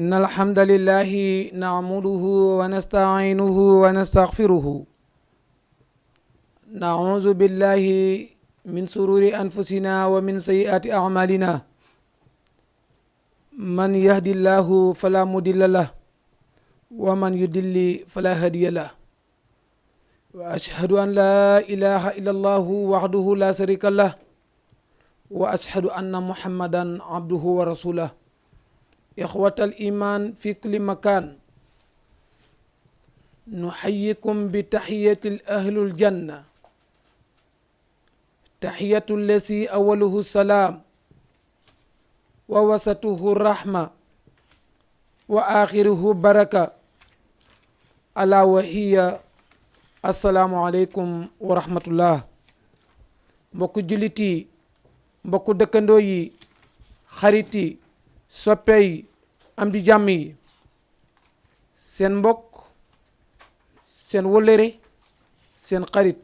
إن الحمد لله نعمده ونستعينه ونستغفره نعوذ بالله من شرور أنفسنا ومن سيئات أعمالنا من يهدي الله فلا مضل له ومن يضلل فلا هادي له وأشهد أن لا إله إلا الله وحده لا شريك له وأشهد أن محمدا عبده ورسوله إخوة الإيمان في كل مكان نحييكم بتحية أهل الجنة تحية الذي أوله السلام ووسطه الرحمة وآخره بركة ألا وهي السلام عليكم ورحمة الله mbokku jullit yi mbokku dëkkandoo yi xarit yi soppe yi am di jàmm yi seen mbokk seen wëllëre seen xarit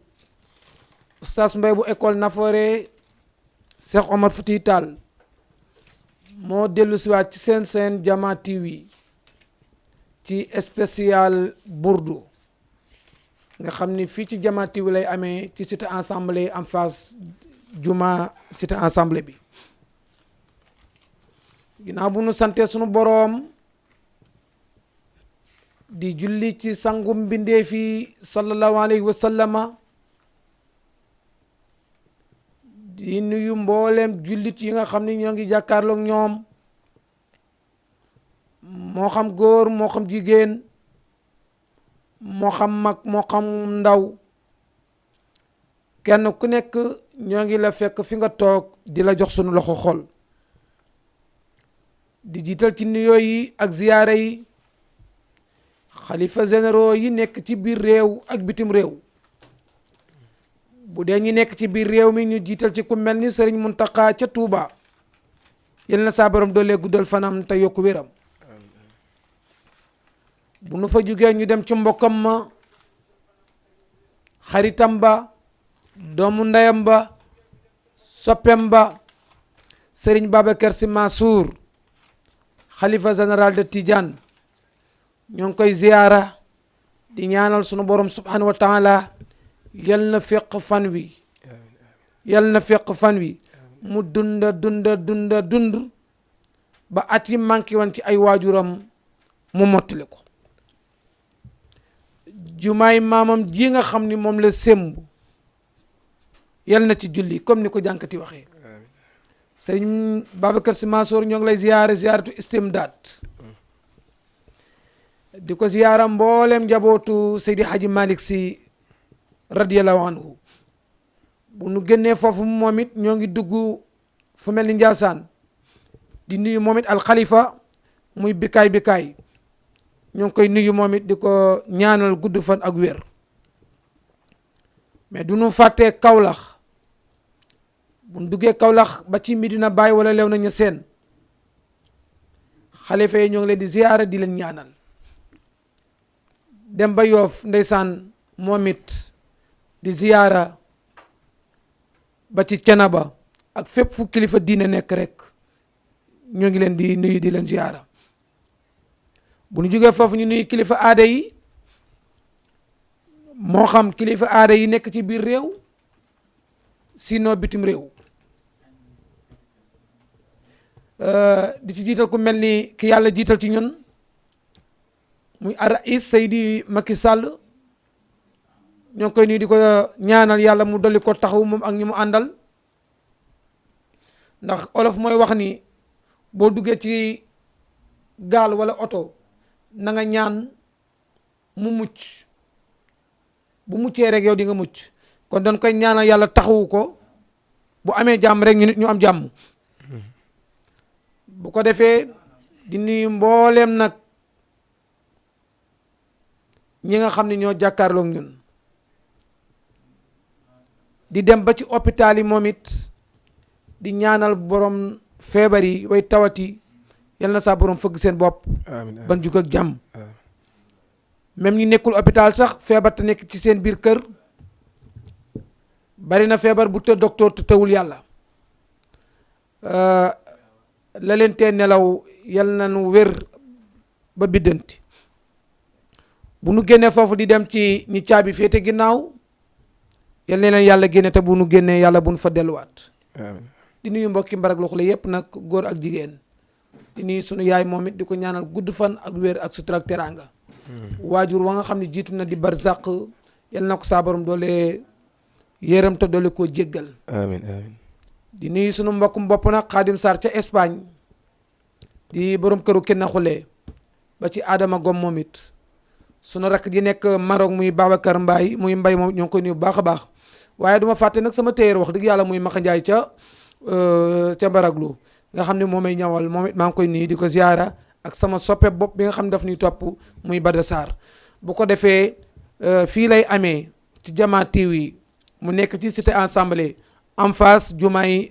Oustaz Mbaye bu école Nafoore Cheikh Omar Fouti Tall moo dellu siwaat ci seen Jama TV ci spécial Burdu nga xam ni fii ci Jama TV lay amee ci cité ensemble en face juma cité ensemble bi ginnaaw bu nu sante sunu boroom di julli ci sangum mbindee fi sallallahu alayhi wa sallama di nuyu mboolem jullit yi nga xam ne ñoo ngi jàkkaarloog ñoom moo xam góor moo xam jigéen moo xam mag moo xam ndaw kenn ku nekk ñoo ngi la fekk fi nga toog di la jox sunu loxo xol di jiital ci nuyoo yi ak ziyaara yi xalifa généraux yi nekk ci biir réew ak bitim réew bu dee ñi nekk ci biir réew mi ñu jiital ci ku mel ni Sëriñ Muntaqa ca Tuuba yal na saa borom doolee guddal fanam te yokku wéram bu nu fa jugee ñu dem ci mbokkam ma xaritam ba doomu ndeyam ba soppem ba Sëriñ Babacar Sy Mansour xalifa général de Tidiane ñoo ngi koy ziyaara di ñaanal sunu borom subhanahu wa taala yal na fekk fan wi yal na fekk fan wi mu dund ba at yi manqué woon ci ay waajuram mu mottali ko jumaay maamam ji nga xam ni moom la sémb yal na ci julli comme ni ko jànkati waxee sëriñ Babacar Sy Mansour ñoo ngi lay ziyaare ziyaaratu istimdaad di ko ziyaara mboolem njabootu Seydi Hadji Malick Sy radiyallahu anhu bu nu génnee foofu moom it ñoo ngi dugg fu mel ni Njaasaan di nuyu moom it alxalifa muy bikaay ñoo ngi koy nuyu moom it di ko ñaanal gudd fan ak wér mais du nu fàttee Kawlax bu nu duggee Kawlax ba ci Medina Baye wala Léona Niassène xalifa yi ñoo ngi leen di ziyaara di leen ñaanal dem ba Yoof ndeysaan moom it di ziyaara ba ci Cenaba ak fépp fu kilifa diine nekk rek ñoo ngi leen di nuyu di leen ziyaara bu ñu jógee foofu ñu nuyu kilifa aada yi moo xam kilifa aada yi nekk ci biir réew sinon bitim réew di ci jiital ku mel ni ki yàlla jiital ci ñun muy ar-rais Seydi Macky Sall ñoo ngi koy nuyu di ko ñaanal yàlla mu dolli ko taxaw moom ak ñi mu àndal ndax olof mooy wax ni boo duggee ci gaal wala oto na nga ñaan mu mucc bu muccee rek yow di nga mucc kon dañ koy ñaanal yàlla taxawu ko bu amee jàmm rek ñu nit ñu am jàmm bu ko defee di nuyu mbooleem nag ñi nga xam ne ñoo jàkkaarloog ñun di dem ba ci hôpital yi moom it di ñaanal borom feebar yi way tawati yal na saa borom fëgg seen bopp ban jug ak jàmm même ñi nekkul hôpital sax feebar te nekk ci seen biir kër bari na feebar bu të docteur te tëwul yàlla la leen tee nelaw yal na nu wér ba biddanti bu nu génnee foofu di dem ci ñi caabi féete ginnaaw yal na leen yàlla génne te bu nu génnee yàlla bu nu fa delluwaat amiin di nuyu mbokki Mbarag Luxule yëpp nag góor ak jigéen di nuyu sunu yaay moom it di ko ñaanal gudd fan ak wér ak sutura ak teraanga waajur wa nga xam ne jiitu na di barzaq yal na ko saa borom doole yéeram te doole koo jéggal amiin amiin di nuyu sunu mbokkum bopp nag Xaadim Sarr ca Espagne di borom këru kenn xulee ba ci Adama Gom moom it sunu rakk ji nekk Maroc muy Babacar Mbaye muy Mbaye moom ñoo ngi koy nuyu bu baax a baax waaye duma fàtte nag sama téyeer wax dëgg yàlla muy Maxa Njaay ca Mbaraglu nga xam ne moo may ñawal moom it maa ngi koy nuyu di ko ziara ak sama soppe bopp bi nga xam ne daf ñuy topp muy Bada Sarr bu ko defee fii lay amee ci Jama TV mu nekk ci cité ensemble en face jumaay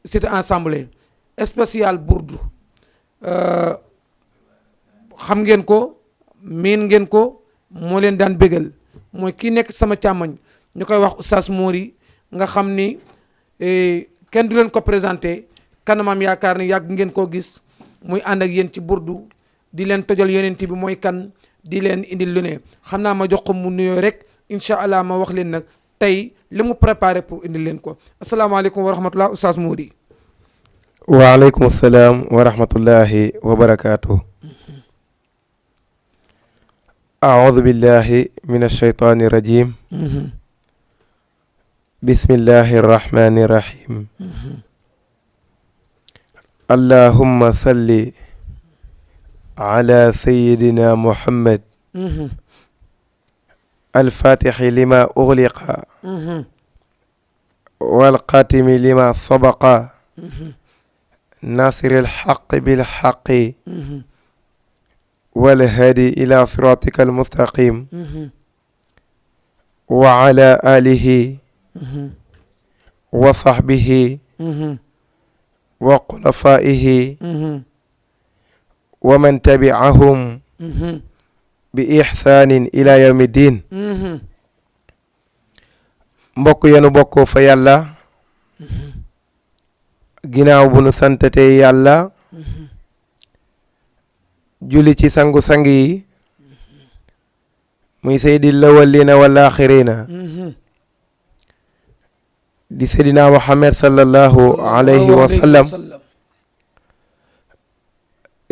cité ensemble spécial Bourdou xam ngeen ko miin ngeen ko moo leen daan bégal mooy kii nekk sama càmmoñ ñu koy wax Oustaz Mori nga xam ni kenn du leen ko présenté kanamam yaakaar ni yàgg ngeen koo gis muy ànd ak yéen ci Bourdou di leen tojal yonent bi mooy kan di leen indil lu ne xam naa ma jox ko mu nuyoo rek incha allah ma wax leen nag tey li mu préparé pour indil leen ko asalaamaaleykum wa rahmatullah Oustaz Mori. waaleykum salaam wa rahmatullahi wa barakaatu. أعوذ بالله من الشيطان الرجيم بسم الله الرحمن الرحيم اللهم صل على سيدنا محمد الفاتح لما أغلق والقاتم لما سبق ناصر الحق بالحق والهادي إلى صراطك المستقيم وعلى آله وصحبه وخلفائه ومن تبعهم بإحسان إلى يوم الدين mbokk yenu bokk fa yàlla ginnaaw bu nu santatee yàlla julli ci sangu-sang yi muy seydil awwalina wal axirina di seydina Muhammad sallallahu alayhi wa sallam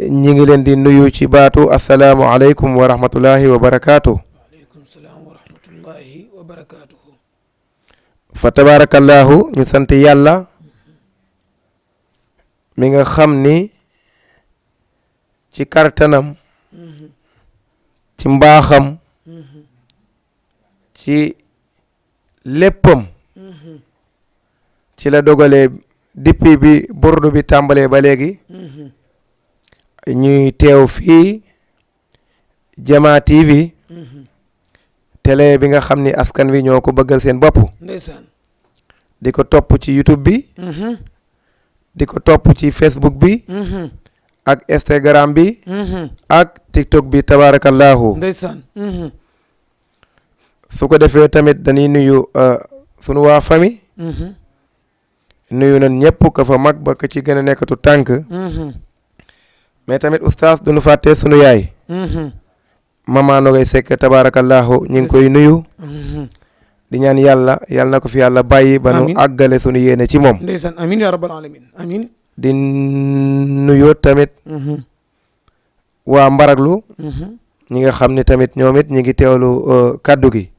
ñi ngi leen di nuyu ci baatu assalaamu aleykum wa rahmatullahi wa barakaatu. waaleykum salaam wa rahmatullahi wa barakaatu. fa tabarakallahu ñu sant yàlla mi nga xam ni ci kartanam ci mbaaxam ci léppam ci la dogalee depuis bi Bourdou bi tàmbalee ba léegi ñuy teew fii Jama TV télé bi nga xam ni askan wi ñoo ko bëggal seen bopp ndeysaan di ko topp ci YouTube bi di ko topp ci Facebook bi ak Instagram bi ak TikTok bi tabarakallahu ndeysaan su ko defee tamit dañuy nuyu sunu waa famille nuyu nañ ñëpp ka fa mag ba ka ci gën a nekkatu tànk mais tamit oustaz duñu fàtte sunu yaay mama Nogay Seck tabarakallahu ñu ngi koy nuyu di ñaan yàlla na ko fi yàlla bàyyi ba nu àggale sunu yéene ci moom ndeysaan amin ya rabbal alamin amin di nuyoo tamit waa Mbaraglu ñi nga xam ne tamit ñoom it ñi ngi teewlu kaddu gi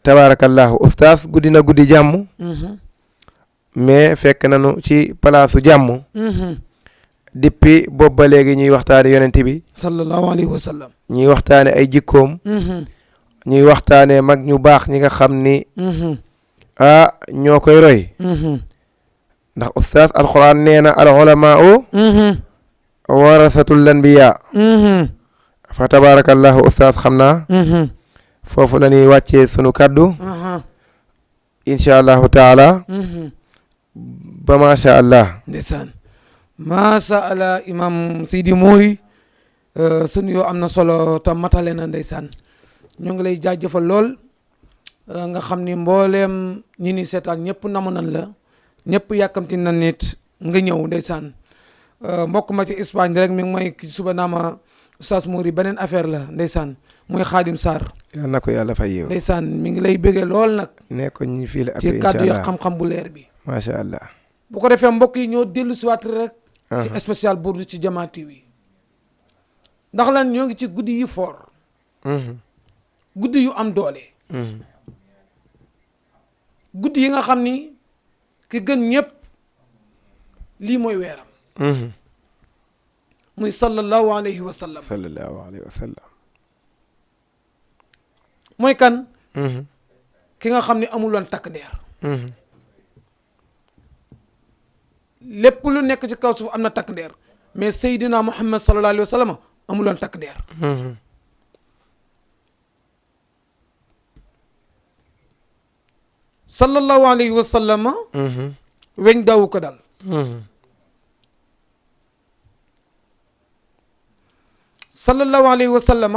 tabarakallahu oustaz guddi na guddi jàmm mais fekk nañu ci palaasu jàmm depuis boobu ba léegi ñuy waxtaane yonent bi sallallahu alayhi wa sallam ñuy waxtaane ay jikkoom ñuy waxtaane mag ñu baax ñi nga xam ni ñoo koy roy ndax oustaz alquran nee na al ulamaau warasatul anbiya fa tabarakallahu oustaz xam naa foofu la ñuy wàccee sunu kaddu incha allahu taala ba macha allah ndeysaan macha allah imam Seydi Mori sunu yoo am na solo te matale na ndeysaan ñoo ngi lay jaajëfal lool nga xam ni mbooleem ñi ni seetaan ñëpp namu nan la ñëpp yàkkamti na nit nga ñëw ndeysaan mbokk ma ci Espagne rek mi ngi may ki suba naa ma Oustaz Mouri beneen affaire la ndeysaan muy Xaadim Sarr yal na ko yàlla fay yow. ndeysaan mi ngi lay bëggee lool nag ne ko ñi fii la ak ci kàddu ya xam-xam bu leer bi macha allah. bu ko defee mbokk yi ñoo dellu si waat rek ci spécial Burdu ci Jamaa TV ndax lan ñoo ngi ci guddi yi foor guddi yu am doole guddi yi nga xam ni ki gën ñëpp lii mooy weeram muy sallallahu alayhi wa sallam sallallahu alayhi wa sallam. mooy kan ki nga xam ni amuloon takk ndeer lépp lu nekk ci kaw suuf am na takk ndeer mais Seydina Muhammad sallallahu alayhi wa sallam amuloon takk ndeer sallallahu alayhi wa sallam weñ daawu ko dal sallallahu alayhi wa sallam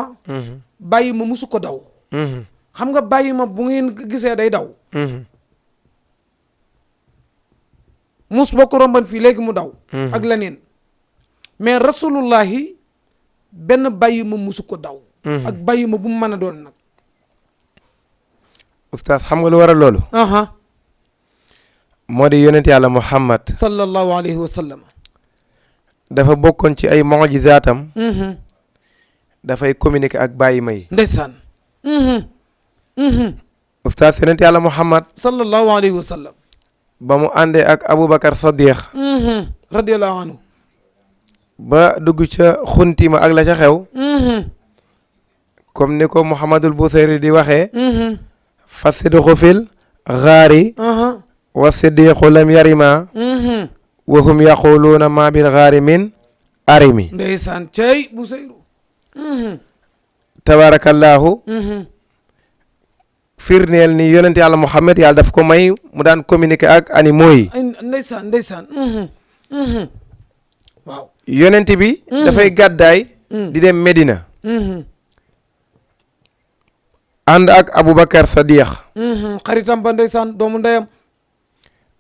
bàyyi ma musu ko daw xam nga bàyyi ma bu ngeen gisee day daw mus boo ko romban fii léegi mu daw ak leneen mais rasulullahi benn bàyyi ma musu ko daw ak bàyyi ma bu mu mën a doon nag oustaz xam nga lu waral loolu moo di yonent yàlla Muhammad sallallahu alayhi wa sallam dafa bokkoon ci ay mujizaatam dafay communiquer ak bàyyi may ndeysaan oustaz yonent yàlla Muhammad sallallahu alayhi wa sallam ba mu àndee ak Aboubacar Sadiq radiyallahu anhu ba dugg ca xuntima ak la ca xew comme ni ko Mouhamadul Busayri di waxee fa sidqu fil gaari wa siddiqu lam yarima wa hum yaquluuna ma bil gaari min arimi ndeysaan cey Busayru tabarakallahu firneel ni yonent yàlla Muhammad yàlla daf ko may mu daan communiquer ak animaux yi ndeysaan ndeysaan waaw yonent bi dafay gàddaay di dem Medina ànd ak Aboubacar Sadiq xaritam ba ndeysaan doomu ndeyam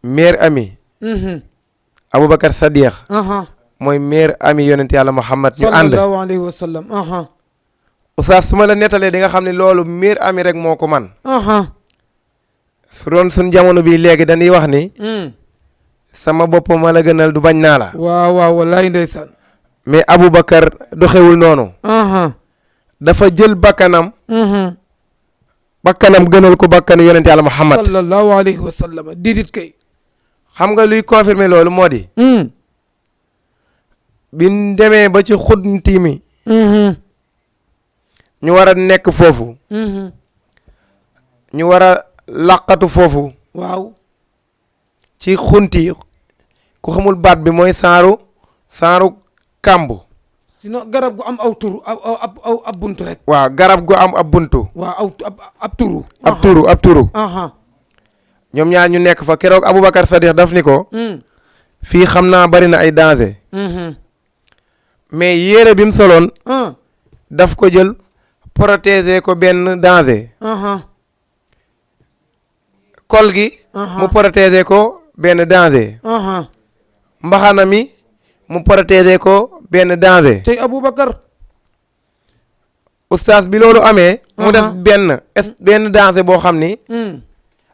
mère ami Aboubacar Sadiq mooy mère ami yonent yàlla Muhammad ñu ànd sallallahu alayhi wa sallam oustaz su ma la nettalee di nga xam ne loolu mère ami rek moo ko man su doon suñ jamono bi léegi dañuy wax ni sama bopp ma la gënal du bañ naa la waaw waaw wallaay ndeysaan mais Aboubacar doxewul noonu dafa jël bakkanam gënal ko bakkanu yonent yàlla Muhammad sallallahu alayhi wa sallam diidit kay xam nga luy confirmer loolu moo di biñ demee ba ci xunti mi ñu war a nekk foofu ñu war a laqatu foofu waaw ci xunti ku xamul baat bi mooy saaru kàmbu sinon garab gu am aw turu ab buntu rek waaw garab gu am ab buntu waaw ab turu ab turu ñoom ñaar ñu nekk fa keroog Aboubacar Sadiq daf ni ko fii xam naa bari na ay danger mais yére bi mu soloon daf ko jël protéger ko benn danger kol gi mu protéger ko benn danger mbaxana mi mu protéger ko benn danger tey Aboubacar oustaz bi loolu amee mu def benn danger boo xam ni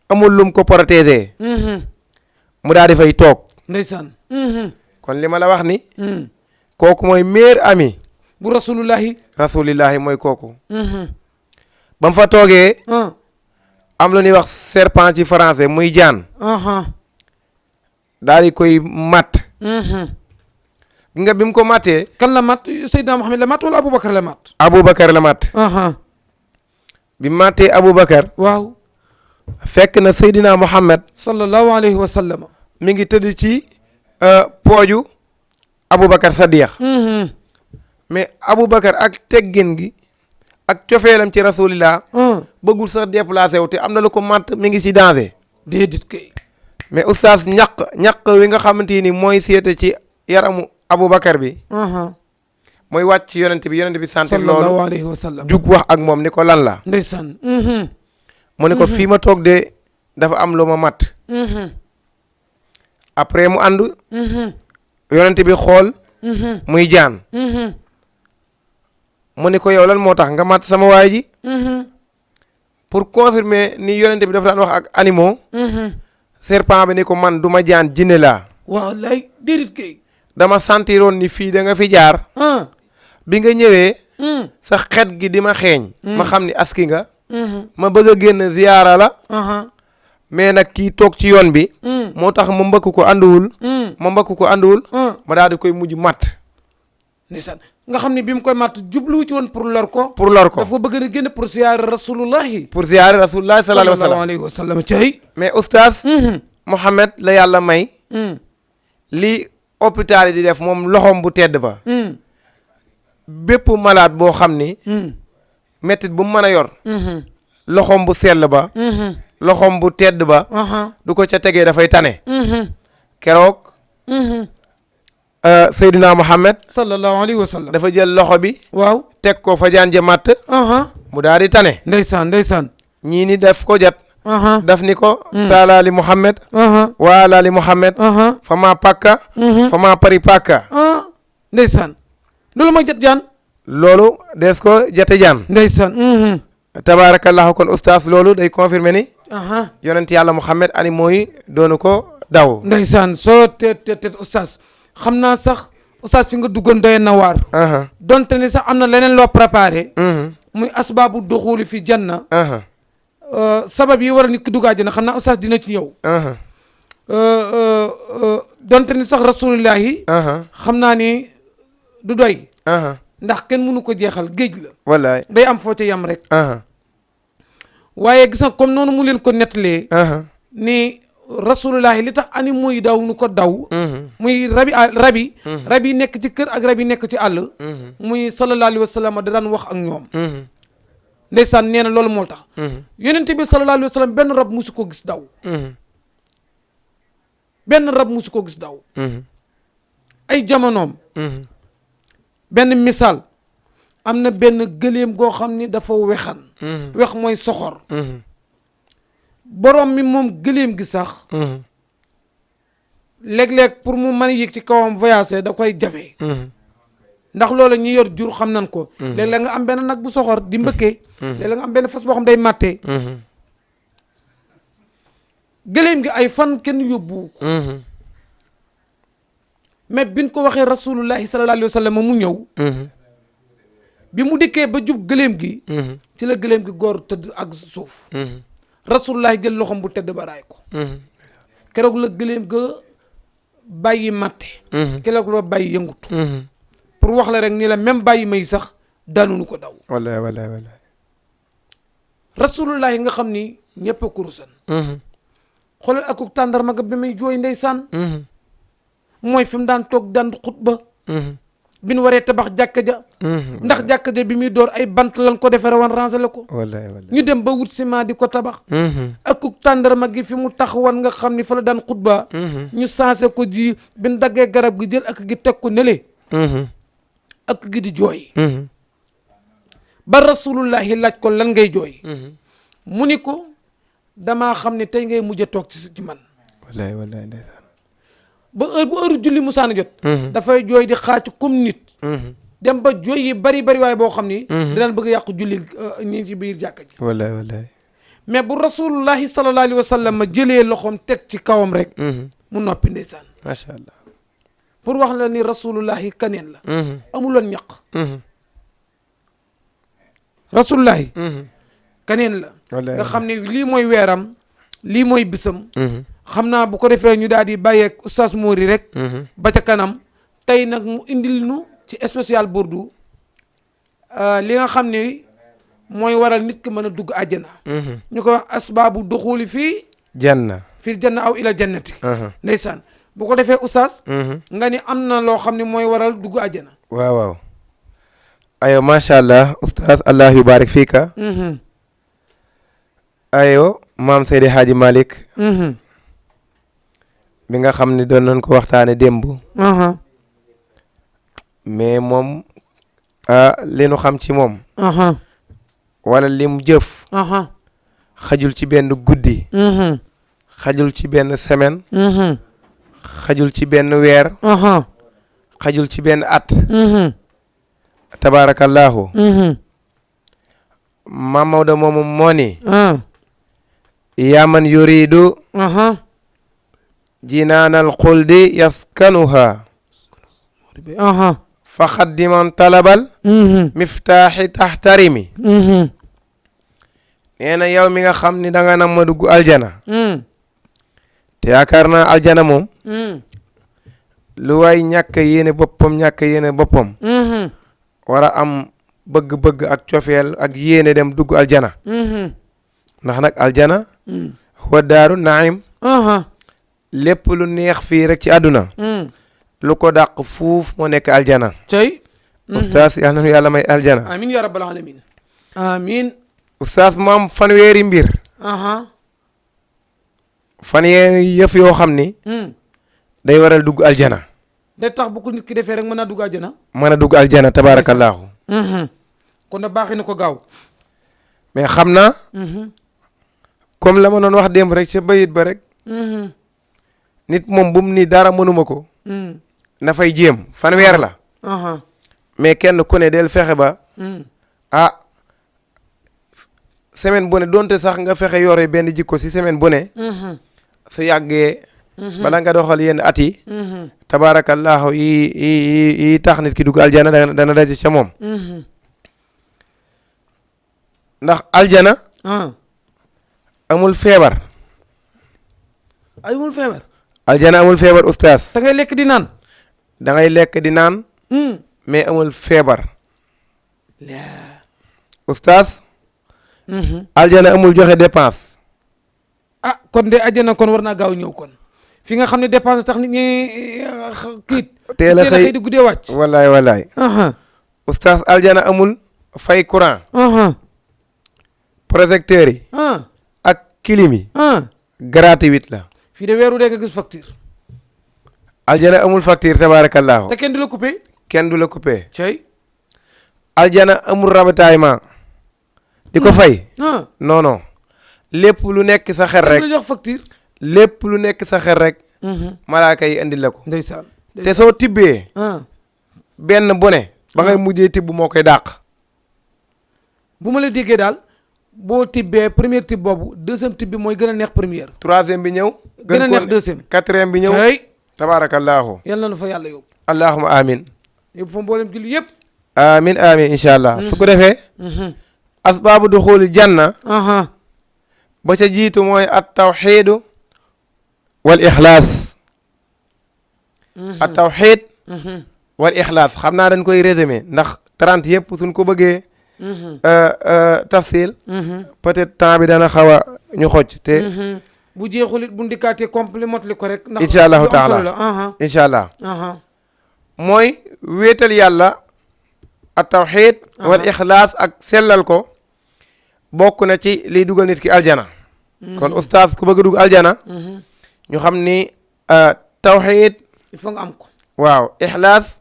amul lum ko protéger mu daal di fay toog ndeysaan kon li ma la wax ni kooku mooy meilleur ami bu rasulillahi mooy kooku ba mu fa toogee am lu ñuy wax serpent ci français muy jaan daal di koy matt nga bi mu ko mattee kan la matt Seydina Muhammad la matt wala Aboubacar la matt Aboubacar la matt bi mattee Aboubacar waaw fekk na Seydina Muhammad sallallahu alayhi wa sallam mi ngi tëdd ci pooju Aboubacar Sadiq mais Aboubacar ak teggin gi ak cofeelam ci rasulillah bëggul sax déplacé wu te am na lu ko matt mi ngi ci danger déedéet kay mais oustaz ñaq wi nga xamante ni mooy seete ci yaramu Aboubacar bi mooy wàcc ci yonent bi santé loolu sallallahu alayhi wa sallam jug wax ak moom ni ko lan la ndeysaan mu ne ko fii ma toog de dafa am lu ma matt après mu ànd yonent bi xool muy jaan mu ni ko yow lan moo tax nga mat sama waay ji pour confirmer ni yonent bi dafa daan wax ak animaux serpent bi ni ko man du ma jaan jinne laa waaw lay déedéet kay dama sentiroon ni fii da nga fi jaar bi nga ñëwee sa xet gi di ma xeeñ ma xam ni aski nga ma bëgg a génn ziyaara la mais nag kii toog ci yoon bi moo tax ma mbëkk ko anduwul ma daal di koy mujj matt ndeysaan nga xam ne bi mu koy matt jubluwu ci woon pour lor ko daf ko bëgg a génn pour ziyaare rasulullahi sallallahu alayhi wa sallam cay mais oustaz Mohamed la yàlla may li hôpital yi di def moom loxoom bu tedd ba bépp malade boo xam ni mettit bu mu mën a yor loxoom bu sell ba loxoom bu tedd ba du ko ca tegee dafay tane keroog Seydina Mohamed sallallahu alayhi wa sallam dafa jël loxo bi waaw teg ko fa jaan ja matt mu daal di tane ndeysaan ñii ni def ko jat daf ni ko saalaali Mohamed waalaali Mohamed fa maa pakka fa maa pari pakka ndeysaan loolu mooy jat jaan loolu des ko jate jaan ndeysaan tabaarakallahu kon oustaz loolu day confirmer ni yonent yàlla Mohamed ani mooy doonu ko daw ndeysaan soo te oustaz xam naa sax oustaz fi nga duggoon doy na waar donte ni sax am na leneen loo préparé muy asbaabu duxuli fi janna sabab yi war a nit ki dugg àjjana xam naa oustaz dina ci ñëw donte ni sax rasulillahi xam naa ni du doy ndax kenn mënu ko jeexal géej la wallaay day am foo ca yam rek waaye gis nga comme noonu mu leen ko nettalee ni rasulillahi li tax animaux yi daw nu ko daw muy rabi yi nekk ci kër ak rab yi nekk ci àll muy sallallahu alayhi wa sallam da daan wax ak ñoom ndeysaan nee na loolu moo tax yonent bi sallallahu alayhi wa sallam benn rab musu ko gis daw ay jamonoom benn misaal am na benn gëléem goo xam ni dafa wexan wex mooy soxor borom mi moom gëléem gi sax léeg-léeg pour mu mën a yéeg ci kawam voyager da koy jafe ndax loolu ñi yor jur xam nañ ko léeg-léeg nga am benn nag bu soxor di mbëkkee léeg-léeg nga am benn fas boo xam day màttee gëléem gi ay fan kenn yóbbu ko mais biñ ko waxee rasulullahi sallallahu alayhi wa sallam mu ñëw bi mu dikkee ba jub gëléem gi ci la gëléem gi góor tëdd ak suuf rasulullahi jël loxom bu tedd ba raay ko keroog la gëléem ga bàyyi matte keroog la bàyyi yëngutu pour wax la rek ni la même bàyyi may sax daanunu ko daw wallaay rasulullahi nga xam ni ñëpp a kurusan xoolal akuk tàndarma ga bi may jooy ndeysaan mooy fi mu daan toog daan xutba bi nu waree tabax jàkka ja ndax jàkka ja bi muy door ay bant lan ko defere woon rangé ko ñu dem ba wut ciment di ko tabax akuk tàndarma gi fi mu taxawoon nga xam ni fa la daan xutba ñu sensé ko ji bi nu daggee garab gi jël ak gi teg ko nele ak gi di jooy ba rasulullahi laaj ko lan ngay jooy mu ni ko damaa xam ne tey ngay mujj a toog ci man wallaay ndeysaan ba heure julli musaana jot dafay jooy di xaacu comme nit dem ba jooy yi bari waaye boo xam ni dinañ bëgg a yàqu julli ñi ci biir jàkka ji wallaay mais bu rasulullahi sallallahu alayhi wa sallam ma jëlee loxoom teg ci kawam rek mu noppi ndeysaan macha allah pour wax la ni rasulullahi kaneen la amuloon ñaq rasulullahi kaneen la nga xam ne lii mooy weeram lii mooy bisam xam naa bu ko defee ñu daal di bàyyeeg oustaz Mori rek ba ca kanam tey nag mu indil nu ci spécial Bourdou li nga xam ne mooy waral nit ki mën a dugg àjjana ñu ko wax asbaabu duxuli fii janna aw ila jannati ndeysaan bu ko defee oustaz nga ni am na loo xam ne mooy waral dugg àjjana waaw ayo macha allah oustaz allah yubarik fiika ayo maam Seydi Hadji Malick mi nga xam ne doon nañ ko waxtaane démb mais moom li nu xam ci moom wala li mu jëf xajul ci benn guddi xajul ci benn semaine xajul ci benn weer xajul ci benn at tabarakallahu Maam Maodo moomu moo ni yaa man yuridu jinaanal xuldi yaskanuha fa xaddiman talabal miftaaxi taxtarimi nee na yow mi nga xam ni da nga nam ma dugg aljana te yaakaar naa aljana moom lu waay ñàkk yéene boppam war a am bëgg-bëgg ak cofeel ak yéene dem dugg aljana ndax nag aljana huwa daaru naim lépp lu neex fii rek ci àdduna lu ko dàq fuuf moo nekk aljana tey oustaz yal na nu yàlla may aljana amin ya rabbal alamin amin oustaz moom fanweeri mbir fanweeri yëf yoo xam ni day waral dugg aljana day tax bu ko nit ki defee rek mën naa dugg aljana mën a dugg aljana tabaarakallaahu kon na baaxi na ko gaaw mais xam naa comme la ma doon wax démb rek ca bayit ba rek nit moom bu mu ni dara mënuma ko na fay jéem fanweer la mais kenn ku ne del fexe ba semaine bu ne donte sax nga fexe yore benn jikko si semaine bu ne su yàggee bala nga doxal yenn at yi tabaarakallaahu yi tax nit ki dugg aljana dana daje ca moom ndax aljana amul feebar aljana amul feebar oustaz da ngay lekk di naan da ngay lekk di naan mais amul feebar oustaz aljana amul joxe dépense kon de aljana kon war naa gaaw ñëw kon fi nga xam ne dépense tax nit ñi kiit teel a xëy di guddee wàcc wallaay oustaz aljana amul fay courant projecteurs yi ak clim yi gratuit la fii de weeru dee nga gis facture aljana amul facture tabaarakallaahu te kenn du la coupé cey aljana amul ravitaillement di ko fay non lépp lu nekk sa xel rek la jox facture lépp lu nekk sa xel rek malaaka yi indi la ko ndeysaan te soo tibbee benn bu ne ba ngay mujjee tibb moo koy dàq bu ma la déggee daal boo tibbee première tibb boobu deuxième tibb bi mooy gën a neex première troisième bi ñëw gën a neex deuxième quatrième bi ñëw tabaarakallaahu yal na nu fa yàlla yóbbu allahuma amin yóbbu fa mboolem julli yëpp amin incha allah su ko defee asbaabu duxuli janna ba ca jiitu mooy at tawxiidu wal ixlaas at tawxiid wal ixlaas xam naa dañ koy résumé ndax 30 yëpp suñ ko bëggee tafsil peut-être temps bi dana xaw a ñu xoj te bu jeexulit bu ndikkaatee complet motali ko rek ndax incha allahu taala incha allah mooy wéetal yàlla at tawxiid wal ixlaas ak sellal ko bokk na ci liy dugal nit ki aljana kon oustaz ku bëgg a dugg aljana ñu xam ni tawxiid il faut nga am ko waaw ixlaas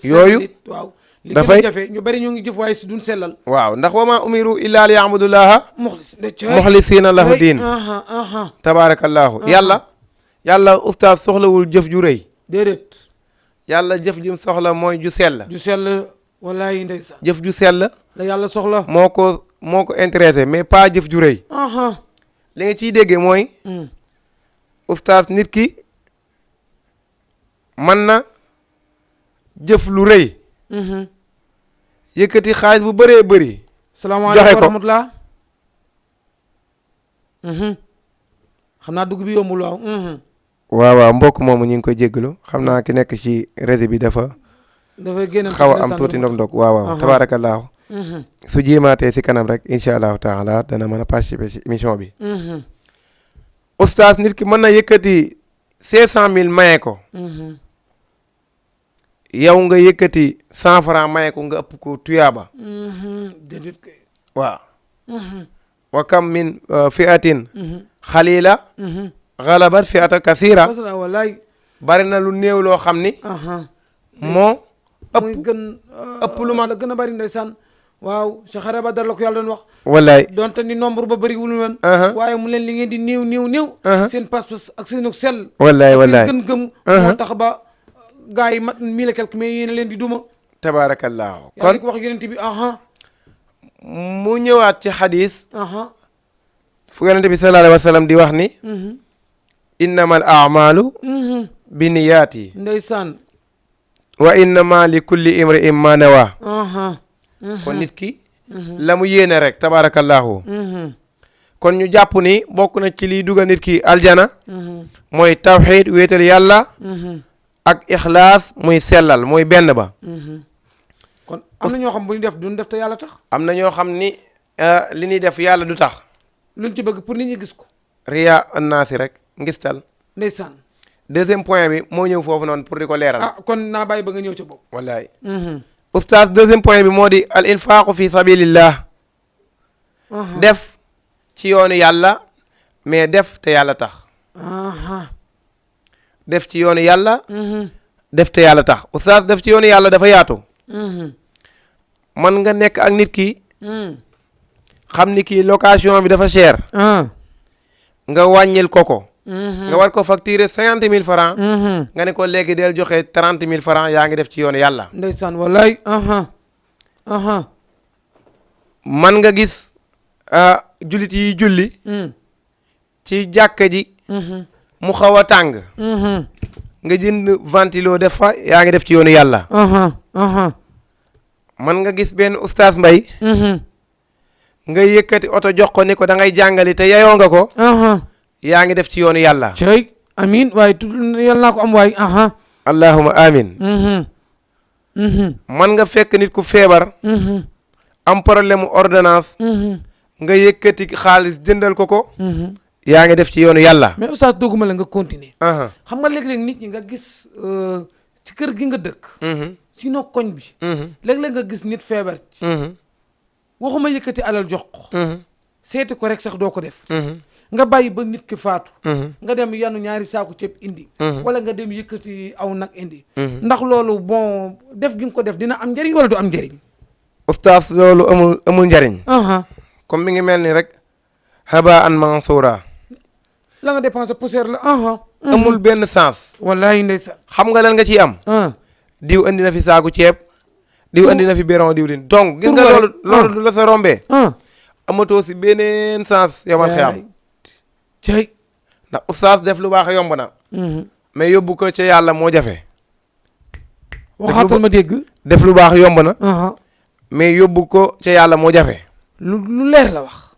yooyu waaw li dafay jafe ñu bari ñu ngi jëf waaye si duñ sellal waaw ndax wa ma umiru illa li ya'budullaha muxlisiina lahu diin tabaarakallaahu yàlla oustaz soxlawul jëf ju rëy déedéet yàlla jëf jim soxla mooy ju sell wallaahi ndeysaan jëf ju sell la yàlla soxla moo ko intéressé mais pas jëf ju rëy li nga ciy déggee mooy oustaz nit ki mën na jëf lu rëy yëkkati xaalis bu bëree bëri salaamaaleykum wa rahmatulah xam naa dugg bi yombul waaw mbokk moomu ñu ngi koy jéggalu xam naa ki nekk ci réseau bi dafay génn xaw a am tuuti ndog-ndog waaw tabaarakallaahu su jéemaatee si kanam rek incha allahu taala dana mën a participer si émission bi oustaz nit ki mën na yëkkati 500 000 maye ko yow nga yëkkati 100 francs maye ko nga ëpp ko tuyaaba waaw wa kam min fiatin xalila galabat fiata kasira bari na lu néew loo xam ni moo ëpp lu ma gën a bari ndeysaan waaw Cheikh Araba Dar la ko yàlla doon wax wallaay donte ni nombre ba bëri wul woon waaye mu leen li ngeen di néew seen pas-pas ak seen sell wallaay seen gën-gëm moo tax ba gars yi mat 1000 et quelque mais yéen a leen di duma. tabaarakallaahu kon kon wax yonent bi mu ñëwaat ci xadis aha fu yonent bi sallallahu alayhi wa sallam di wax ni innamal a'malu bi niyaati ndeysaan. wa innama li kulli imri'in ma nawa aha kon nit ki la mu yéene rek tabaarakallaahu kon ñu jàpp ni bokk na ci liy dugal nit ki aljana mooy tawxiid wéetal yàlla ak ixlaas muy sellal muy benn ba kon am na ñoo xam bu ñu def duñ def te yàlla tax. am na ñoo xam ni li ñuy def yàlla du tax luñ ci bëgg pour nit ñi gis ko. riya annaasi rek ngistal ndeysaan. deuxième point bi moo ñëw foofu noonu pour di ko leeral kon naa bàyyi ba nga ñëw ca bopp. wallaay oustaz deuxième point bi moo di al infaaqu fi sabilillah def ci yoonu yàlla mais def te yàlla tax def ci yoonu yàlla def te yàlla tax oustaz def ci yoonu yàlla dafa yaatu man nga nekk ak nit ki xam ni kii location bi dafa cher nga wàññil ko nga war ko facturer 50 000 francs nga ne ko léegi del joxe 30 000 francs yaa ngi def ci yoonu yàlla ndeysaan wallaay man nga gis jullit yi julli ci jàkka ji mu xaw a tàng nga jënd ventilo def fa yaa ngi def ci yoonu yàlla man nga gis benn oustaz mbay nga yëkkati oto jox ko ni ko da ngay jàngali te yayoo nga ko yaa ngi def ci yoonu yàlla cey amin waaye tudd yàlla naa ko am waay allahuma amin man nga fekk nit ku feebar am problème mu ordonnance nga yëkkati xaalis jëndal ko yaa ngi def ci yoonu yàlla mais oustaz dogguma la nga continuer xam nga léeg-léeg nit ñi nga gis ci kër gi nga dëkk sinon koñ bi léeg-léeg nga gis nit feebar ci waxuma yëkkati alal jox ko seeti ko rek sax doo ko def nga bàyyi ba nit ki faatu nga dem yanu ñaari saaku ceeb indi wala nga dem yëkkati aw nag indi ndax loolu bon def gi nga ko def dina am njëriñ wala du am njëriñ oustaz loolu amul njëriñ comme mi ngi mel ni rek haba an mansoura la nga dépensé poussière la amul benn sens wallahi ndeysaan xam nga lan nga ciy am diw andi na fi saaku ceeb diw andi na fi béron diwlin donc gis nga loolu du la sa rombee amatoo si beneen sens yamal xiyam cey ndax oustaz def lu baax yomb na mais yóbbu ko ca yàlla moo jafe waxaatal ma dégg def lu baax yomb na mais yóbbu ko ca yàlla moo jafe lu leer la wax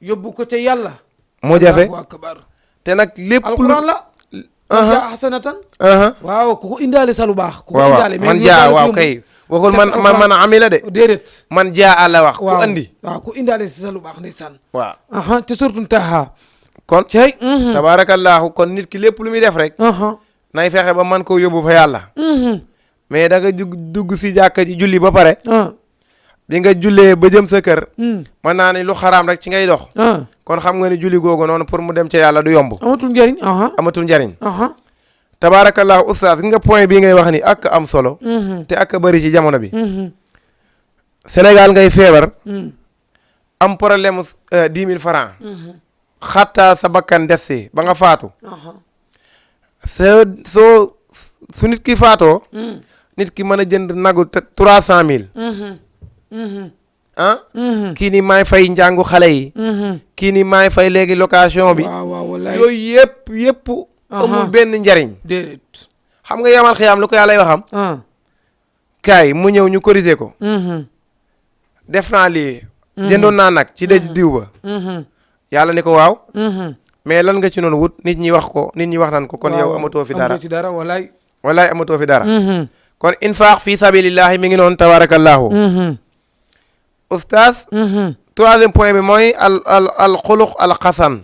yóbbu ko ca yàlla moo jafe Allahu akbar te nag lépp alquran la ja hasanatan waaw ku ko indaale sa lu baax ku ko indaale man jaa waaw kay waxul man amila de déedéet man jaa la wax ku andi waaw ku indaale si sa lu baax ndeysaan waaw te surtout taha kon cey tabaarakallaahu kon nit ki lépp lu muy def rek nay fexe ba man koo yóbbu fa yàlla mais da nga dugg si jàkka ji julli ba pare bi nga jullee ba jëm sa kër mën naa ne lu xaraam rek ci ngay dox kon xam nga ni julli googu noonu pour mu dem ca yàlla du yomb amatul njëriñ amatul njëriñ tabaarakallaahu oustaz gi nga point bii ngay wax ni ak am solo te ak bëri ci jamono bi Sénégal ngay feebar am problème 10 000 francs xattaa sa bakkan des si ba nga faatu su nit ki faatoo nit ki mën a jënd nagu 300 000 kii ni maay fay njàngu xale yi kii ni maay fay léegi location bi yooyu yëpp amul benn njariñ déedéet xam nga yamal xiyaam lu ko yàlla waxam kaay mu ñëw ñu corriger ko def naa lii jëndoon naa nag ci dëj diw ba yàlla ni ko waaw mais lan nga ci noonu wut nit ñi wax nan ko kon yow amatoo fi dara wallaay amatoo fi dara kon infaq fi sabilillahi mi ngi noonu tabarakallahu oustaz troisième point bi mooy al xuluq al xasan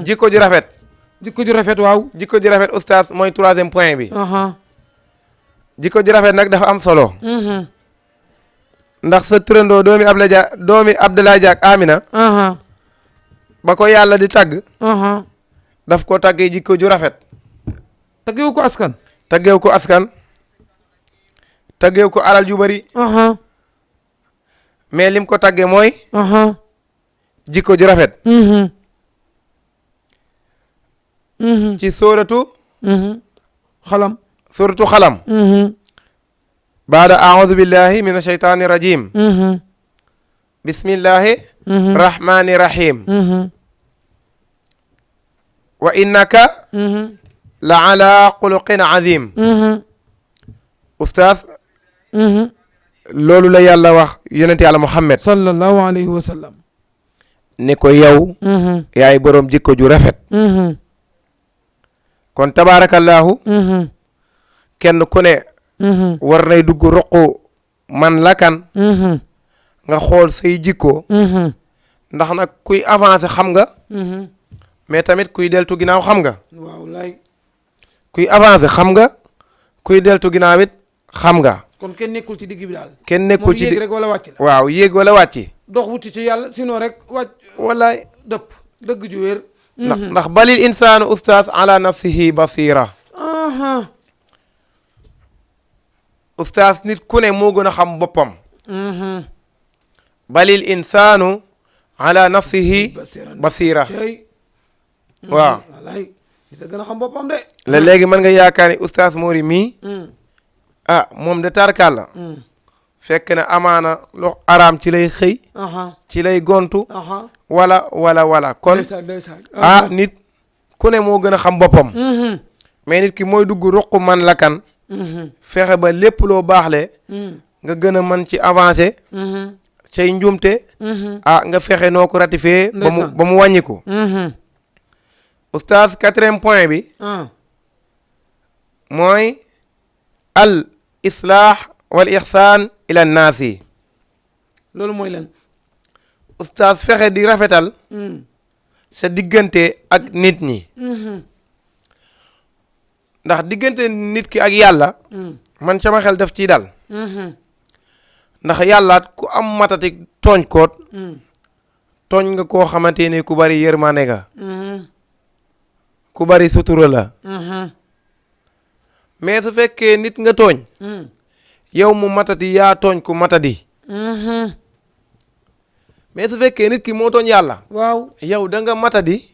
jikko ju rafet waaw jikko ju rafet oustaz mooy troisième point bi jikko ju rafet nag dafa am solo ndax sa turandoo doomi Abdoulaye Dia ak Amina ba ko yàlla di tagg daf ko taggee jikko ju rafet taggeewu ko askan taggeewu ko alal ju bari mais lim ko taggee mooy jikko ju rafet ci sóoratu xalam. suratu xalam. baada aoudu billahi min ashaytani rajim. bismillahi rahmani rahim. wa innaka la ala xuluqin azim. oustaz. loolu la yàlla wax yonent yàlla Muhammad. sallallahu alayhi wa sallam. ni ko yow. yaay boroom jikko ju rafet. kon tabaarakallahu. kenn ku ne. war nay dugg ruqu man la kan. nga xool say jikko. ndax nag kuy avancé xam nga. mais tamit kuy deltu ginnaaw xam nga. waaw lay. kuy avancé xam nga. kuy deltu ginnaaw it xam nga. kon kenn nekkul ci digg bi daal. kenn nekkul ci moom yéeg rek wala wàcc la. waaw yéeg wala wàcci. dox wuti ci yàlla sinon rek wàcc. wallaay. dëpp dëgg ju wér. ndax balil insaanu ustaas ala nafsihi basira. ustaas nit ku ne moo gën a xam boppam. balil insaanu ala nafsihi basira. waaw. wallaay nit a gën a xam boppam de. la léegi mën nga yaakaar ni ustaas Mori mii. ah moom de tarkal la. fekk na amaana lu araam ci lay xëy. ci lay gontu. wala kon. nit ku ne moo gën a xam boppam. mais nit ki mooy dugg ruq man la kan. fexe ba lépp loo baaxle. nga gën a mën ci avancé. cay njuumte. nga fexe noo ko ratifié. ba mu wàññiku. oustaz 4e point bi. mooy al islaax wal ixsaan ila naasi. loolu mooy lan. oustaz fexe di rafetal. sa diggante ak nit ñi. ndax diggante nit ki ak yàlla. man sama xel daf ciy dal. ndax yàllaat ku am matati tooñ koot. tooñ nga koo xamante ni ku bari yërmande nga. ku bari sutura la. mais su fekkee nit nga tooñ. yow mu matadi yaa tooñ ku matadi. mais su fekkee nit ki moo tooñ yàlla. waaw yow da nga matadi.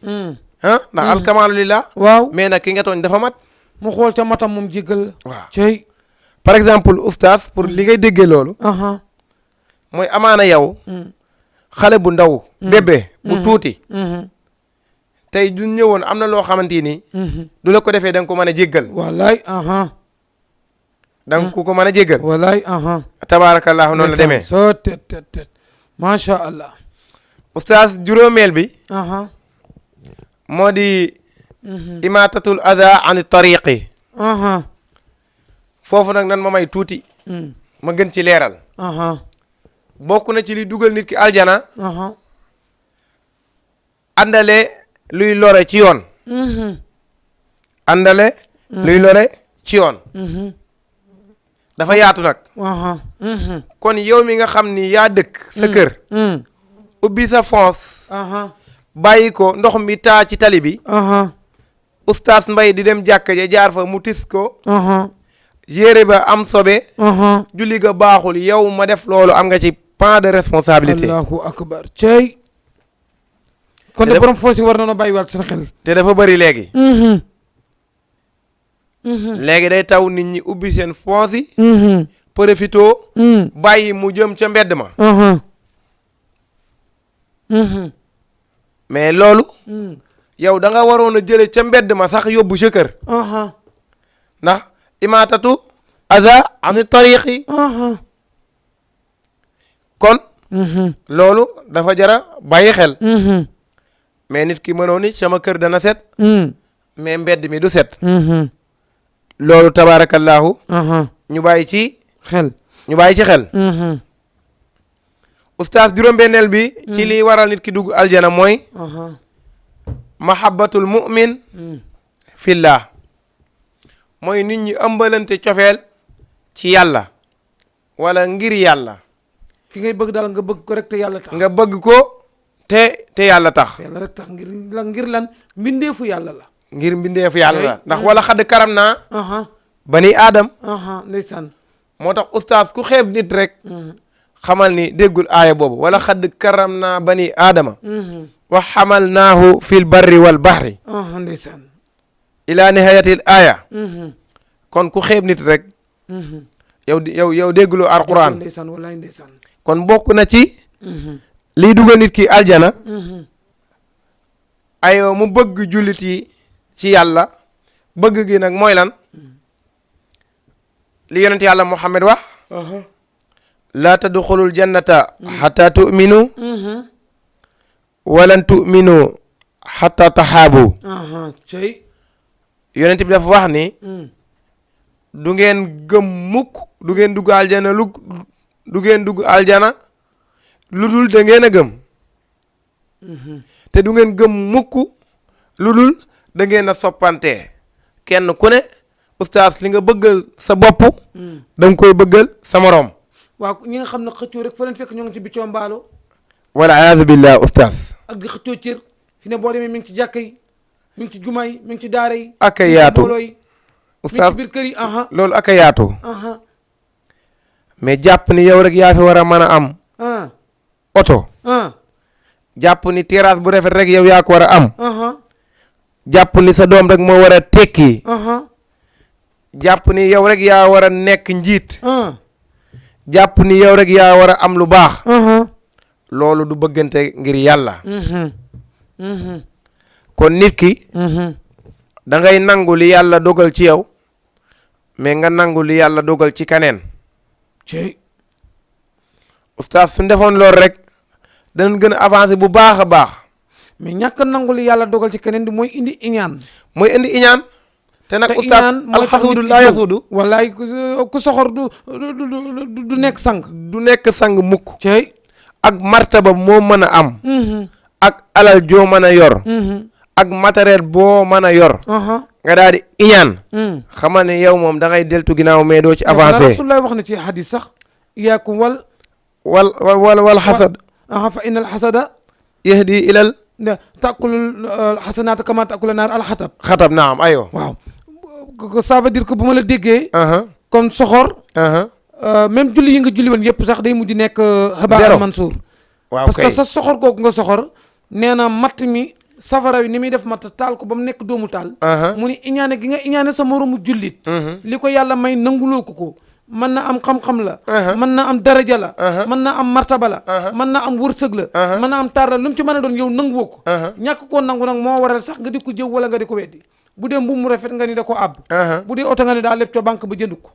ndax alkamaalu lillah. waaw mais nag ki nga tooñ dafa mat. mu xool ca matam moom jéggal. waaw cey. par exemple oustaz pour li ngay déggee loolu. mooy amaana yow. xale bu ndaw. bébé bu tuuti. tey du ñëwoon am na loo xamante ni. du la ko defee da nga ko mën a jéggal. wallaay. da nga ko mën a jéggal. wallaay. tabaarakallahu noonu la demee. soo tet macha allah. oustaz juróomeel bi. moo di. imaatatul ada an tariqi. foofu nag nan ma may tuuti. ma gën ci leeral. bokk na ci li dugal nit ki aljana. àndale luy lore ci yoon. àndale luy lore ci yoon. dafa yaatu nag. kon yow mi nga xam ni yaa dëkk sa kër. ubbi sa foos. bàyyi ko ndox mi taa ci tali bi. oustaz Mbay di dem jàkka ja jaar fa mu tis ko. yére ba am sobe. julli ga baaxul yow ma def loolu am nga ci part de responsabilité. allahu akbar cey. kon de borom foos yi war nañoo bàyyiwaat seen xel. te dafa bëri léegi. léegi day taw nit ñi ubbi seen foos yi. profito. bàyyi mu jëm ca mbedd ma. mais loolu. yow da nga waroon a jële ca mbedd ma sax yóbbu sa kër. ndax imaatatu aza ani tariqi. kon. loolu dafa jara bàyyi xel. mais nit ki mënoon ni sama kër dana set. mais mbedd mi du set. loolu tabaarakallahu. ñu bàyyi ci xel. ñu bàyyi ci xel. oustaz juróom-benneel bi. ci liy waral nit ki dugg aljana mooy. mahabbatul mu'min fillah. mooy nit ñi ëmbalante cofeel ci yàlla. wala ngir yàlla. ki ngay bëgg daal nga bëgg ko rek te yàlla tax. nga bëgg ko te yàlla tax. yàlla rek tax ngir lan mbindeefu yàlla la. ngir mbindeefu yàlla la ndax wala xadd karam naa. bani aadam. ndeysaan. moo tax oustaz ku xeeb nit rek. xamal ni déggul aaya boobu wala xadd karam naa bani aadama. wa xamalnaahu fil barri wal bahri. ndeysaan. ila nihayatil aaya. kon ku xeeb nit rek yow dégguloo alquran ndeysaan wallaay ndeysaan kon bokk na ci liy dugal nit ki aljana aywa mu bëgg jullit yi ci yàlla bëgg gi nag mooy lan li yonent yàlla Muhammad wax laa tadxulul jannata xata tu'minu walan tu'minu xata taxaabu cey yonent bi dafa wax ni du ngeen gëm mukk du ngeen dugg aljana du ngeen dugg aljana lu dul da ngeen a gëm te du ngeen gëm mukk lu dul da ngeen a soppante kenn ku ne oustaz li nga bëggal sa bopp da nga koy bëggal sa morom waaw ñi nga xam ne xëccoo rek fa leen fekk ñoo ngi ci biccoo mbaalo wala a'uuzu billah oustaz ak di xëccoo cër fi ne boo demee mi ngi ci jàkka yi mi ngi ci jumaa yi mi ngi ci daara yi ak a yaatu mbooloo yi mi ngi oustaz ci biir kër yi loolu ak a yaatu mais jàpp ni yow rek yaa fi war a mën a am oto jàpp ni terrasse bu rafet rek yow yaa ko war a am jàpp ni sa doom rek moo war a tekki jàpp ni yow rek yaa war a nekk njiit jàpp ni yow rek yaa war a am lu baax loolu du bëggante ngir yàlla kon nit ki da ngay nangu li yàlla dogal ci yow mais nga nangu li yàlla dogal ci kaneen oustaz su defoon loolu rek danañ gën a avancé bu baax a baax mais ñàkk nangu li yàlla dogal ci keneen di mooy indi iñaan te nag oustaz alxasuudu laa yasuudu wallaay ku soxor du nekk sang du nekk sang mukk cey ak martaba moo mën a am ak alal joo mën a yor ak matériel boo mën a yor nga daal di iñaan xamal ne yow moom da ngay deltu ginnaaw mais doo ci avancé rasulullah wax na ci hadis sax iyaakum wal xasad fa inna al xasada yahdi ilal takulul xasanaat kama takula naar alxatab xatab naam ayo waaw ça veut dire que bu ma la déggee comme soxor même julli yi nga julli woon yëpp sax day mujj nekk xabaar mansuur waaw parce que sa soxor googu nga soxor nee na matt mi safara wi ni muy def matt taal ko ba mu nekk doomu taal mu ni iñaane gi nga iñaane sa moromu jullit li ko yàlla may nanguloo ko mën na am xam-xam la mën na am daraja la mën na am martaba la mën na am wërsëg la mën na am taar la lu mu ci mën a doon yow nanguwoo ko ñàkk koo nangu nag moo waral sax nga di ko jëw wala nga di ko weddi bu dee mbubb mu rafet nga ni da ko àbb bu dee oto nga ni daa lépp ca banque ba jënd ko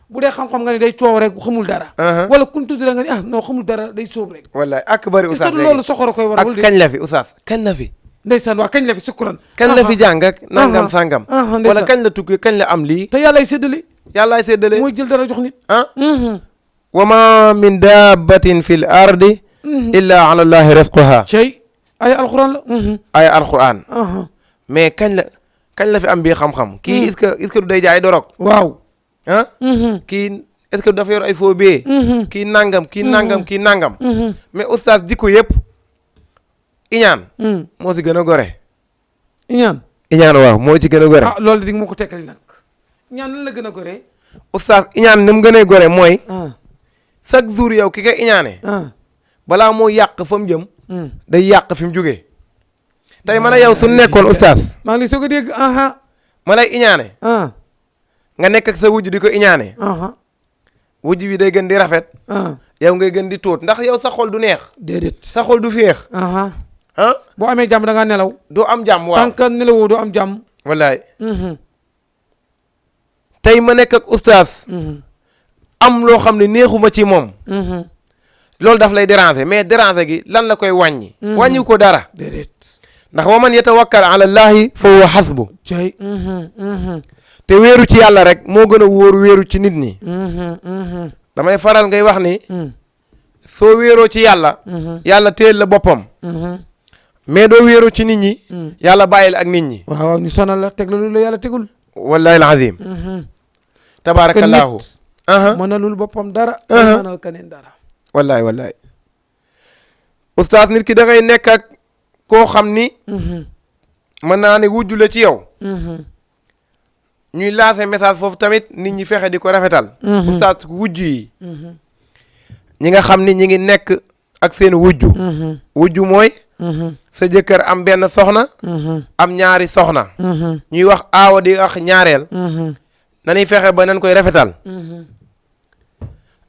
bu dee xam-xam nga ni day coow rek xamul dara wala kun tudd nga ni non xamul dara day sóob rek wallaay ak bari oustaz léegi loolu soxoro koy waral ak kañ la fi oustaz kañ la fi ndeysaan waa kañ la fi sukkuran kañ la fi jàng ak nangam sangam wala kañ la tukki kañ la am lii te yàllaay séddale yàllaay séddale mooy jël dara jox nit wa ma min dabbatin fi l ardi illa ala allahi rizquha cey ay alquran la ay alquran mais kañ la fi am bii xam-xam kii est-ce que du day jaay dorog waaw kii est-ce que du dafa yor ay faux billets kii nangam kii nangam kii nangam mais oustaz jikko yëpp iñaan moo si gën a gore iñaan waaw moo ci gën a gore loolu di nga ma ko tekkali nag iñaan lan la gën a gore oustaz iñaan ni mu gën a gore mooy chaque jour yow ki nga iñaane balaa moo yàq fa mu jëm day yàq fi mu jógee tey man a yow su nekkoon oustaz maa ngi lay soog a dégg ma lay iñaane nga nekk ak sa wujj di ko iñaane wujj bi day gën di rafet yow ngay gën di tuut ndax yow sa xol du neex déedéet sa xol du féex boo amee jàmm da ngaa nelaw doo am jàmm waaw tant que nelawoo doo am jàmm wallaay tey ma nekk ak oustaz am loo xam ne neexuma ci moom loolu daf lay déranger mais déranger gi lan la koy wàññi wàññi ko dara déedéet ndax wa man yatawakkal ala llahi fa huwa hasbu te wéeru ci yàlla rek moo gën a wóoru wéeru ci nit ñi damay faral ngay wax ni soo wéeroo ci yàlla yàlla téel la boppam mais doo wéeroo ci nit ñi yàlla bàyyil ak nit ñi waaw ñu sonal la teg la lu la yàlla tegul wallahi alazim tabarakallahu mënalul boppam dara mënal keneen dara wallahi oustaz nit ki da ngay nekk ak koo xam ni mën naa ne wujju la ci yow ñuy lancer message foofu tamit nit ñi fexe di ko rafetal oustaz wujj yi ñi nga xam ni ñi ngi nekk ak seen wujju wujju mooy sa jëkkër am benn soxna am ñaari soxna ñuy wax aawa di wax ñaareel nañuy fexe ba nañ koy rafetal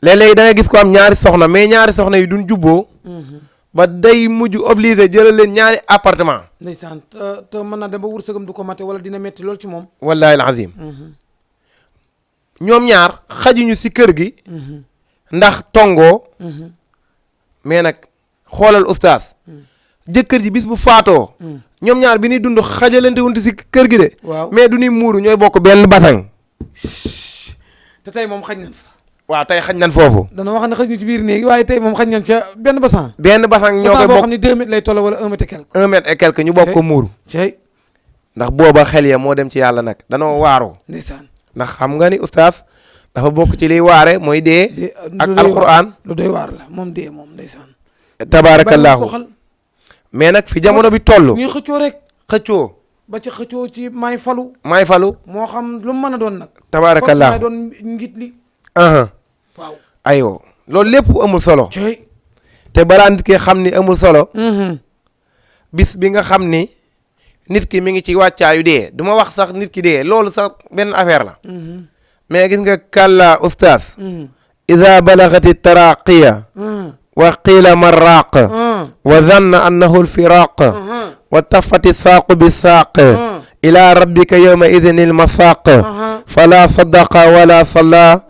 léeg-léeg da nga gis ko am ñaari soxna mais ñaari soxna yi duñ jubboo ba day mujj obligé jëlal leen ñaari appartement ndeysaan te mën na dem ba wërsëgam du ko mate wala dina metti lool ci moom wallahi alazim ñoom ñaar xajuñu si kër gi ndax tongoo mais nag xoolal oustaz jëkkër ji bis bu faatoo ñoom ñaar bi ñuy dund xajalante wunti si kër gi de waaw mais du ñuy muuru ñooy bokk benn basang te tey moom xañ nañ fa waaw tey xañ nañ foofu dana wax ne xaj ñu ci biir néegi waaye tey moom xañ nañ ca benn basang benn basang ñoo koy boo bokk xam ne 2 mètres lay toll wala 1 mètre et quelque 1 mètre et quelque ñu bokk ko muuru cey ndax booba xel ya moo dem ci yàlla nag danoo waaroo ndeysaan ndax xam nga ni oustaz dafa bokk ci liy waare mooy dee ak alquran lu doy waar la moom dee moom ndeysaan tabaarakallaahu mais nag fi jamono bi toll ñuy xëccoo rek xëccoo ba ci xëccoo ci maay falu moo xam lu mu mën a doon nag tabaarakallaahu maay doon ngit li waaw aywa loolu lépp amul solo cey te balaa nit ki xam ni amul solo bis bi nga xam ni nit ki mi ngi ci wàccaayu dee du ma wax sax nit ki dee loolu sax benn affaire la mais gis nga kàlla oustaz ida balagati taraqiya wa qiila marraq wa zanna annahu alfiraq wa tafati saaqu bisaaq ila rabbika yawma idin almasaq fala sadaqa wala salla